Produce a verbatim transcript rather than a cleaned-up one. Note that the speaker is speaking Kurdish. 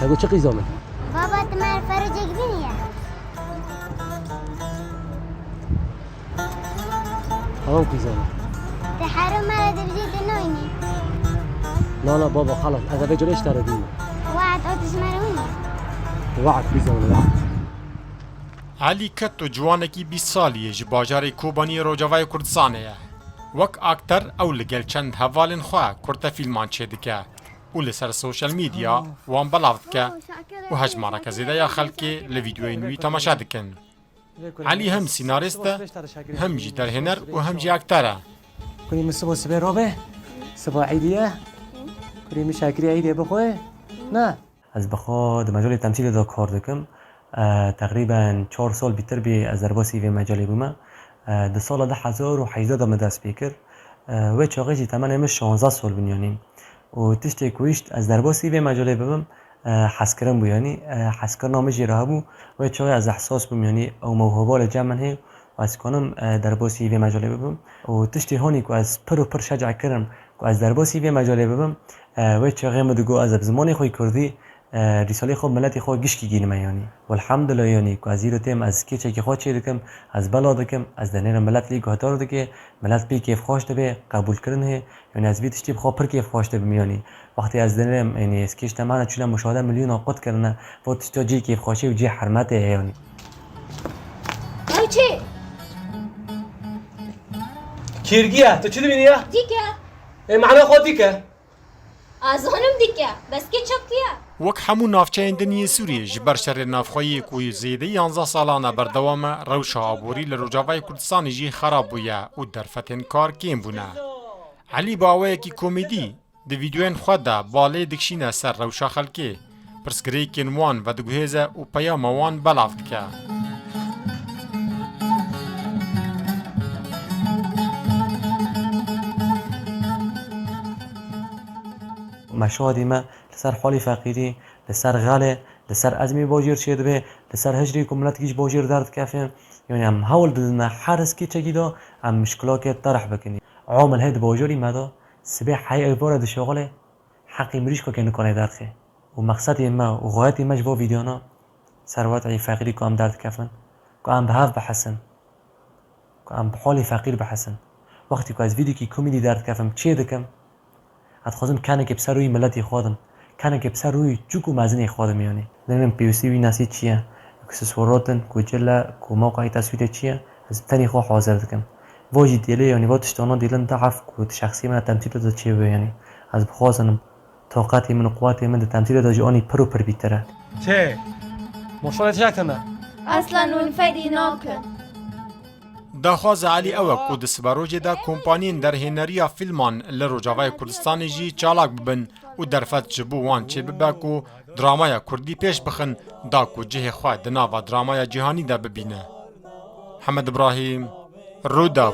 Ego çi qîza min? Baba, tu me re ferocek bîniye? Tamam qîza min. Te hero me re dibijê te nayînî. Na, na baba, xelas, ez eve cure ji te re bînim. We'd, o tu ji me re wînî. We'd qîza min, we'd. Elî Ketto ciwanekî bîst salî ye, ji bajarê Kobaniyê Rojavayê Kurdistanê ye. Wek akter ew li gel çend hevalên xwe kurte fîlman çêdike û li ser sosyal medya wan belav dike û hejmareke zêde ya xelkê li vîdeoyên wî temaşe dikin. Elî hem sînarîst e, hem jî derhêner û hem jî akter e. Kurê min sibo sibê robe, sibo Eydî ye. Kurê min şakirî Eydî ye bixwe. Na. Ez bi xwe di mecalê temsîlê de kar dikim. E, teqrîben çar sal bîtir bî ez derbasî vê mecalê bûme. E, di sala du hezar û hejdeh de min dest pê kir. E, wê çaxê jî temenê min şanzeh sal bûn, yanî. Û tiştê ku hişt ez derbasî vê mecalê bibim, e, hezkirin bû, yanî, e, hezkirina min jî re hebû. Wê çaxê ez ehsas bûm, yanî ew mewhiba li cem min heye û ez kanim, e, derbasî vê mecalê bibim. Û tiştê hanî ku ez pir û pir şeca kirim ku ez derbasî vê mecalê bibim, e, wê çaxê min digot ez bi zimanê xwe yê kurdî, e, rîsalê xwe, miletê xwe gişkî gînime, yanî. Welhemdulillah, yanî, ku ez îro têm, ez skêçekî xwe çê dikim, ez bela dikim, ez dinêrim milet lê guhdar dike, milet pê kêfxweş dibe, qebûlkirin heye, yanî ez vî tiştî bi xwe pir kêfxweş dibim, yanî. Wextê ez dinêrim, yanî, skêç te me re çûne muşahede milyona qut kirine, vo tişta cê kêfxweşê û cê hermetê heye, yanî. Ew çi? Kêrgî ye, tu çi dibînî ya? Dîke. Ê, mana xwe dîke. Ez zanim dîke, bes kê çepkî ye. Wek hemû navçeyên din yên Sûriyê, ji ber şerê navxweyî ku zêdeyî yanzdeh salan e berdewam e, rewşa aborî li Rojavayê Kurdistanê jî xerab bûye û derfetên kar kêm bûne. Elî bi awayekî komedî di vîdeoyên xwe de balê dikişîne ser rewşa xelkê, pirsgirêkên wan vediguhêze û peyama wan belav dike. Meşadî me li ser halî feqîrî, li ser xelê, li ser ezmî bajêr çêdibe, li ser hicrê ku miletkî ji bajêr derdikeve. Yanî em hewl didine her hizkî çekî de em mişkilakê terih bikin. Amil heye di bajêrî me de, sibê heyê êvara dişixule, heqê mirîşkakê nikane derxe. Û mexsedê me û xayetê me ji bo vîdeyana ser wet'î feqîrî ku em derdikevin, ku em bi hev bihesin, ku em bi holê feqîr bihesin. Wextî ku ez vîdekî komedî derdikevim, çê dikim, ez dixwazim kenekê bi ser rûyî miletê xwe dim, kenekê bi ser rûyî çûk û mezinê xwe dim, yanî. Nêrên pêwîstî wî nesî çi ye? Ku sisworotin, ku cil e, ku mewqeyê teswîrê çi ye? Ez tenê xwe hazir dikim. Vo jî dêlê, yanî vo tiştana dêlin dahaf ku di şexsiyê min de temsîl de çêbibe, yanî. Ez bixwazin Toqetê min û quwetê min di temsîlê de ji anî pir û pir bîtir e. Çê? Moşorê çi hektin e? Eslen hûn fedî nakin. Daxwaza Elî ew e ku di siberojê de kompaniyên derhêneriya fîlman li Rojavayê Kurdistanê jî çalak bibin û derfet ji bo wan çêbibe ku dramaya kurdî pêş bixin, da ku cihê xwe di nava dramaya cîhanî de bibîne. Hemed Ibrahîm, Rûdaw.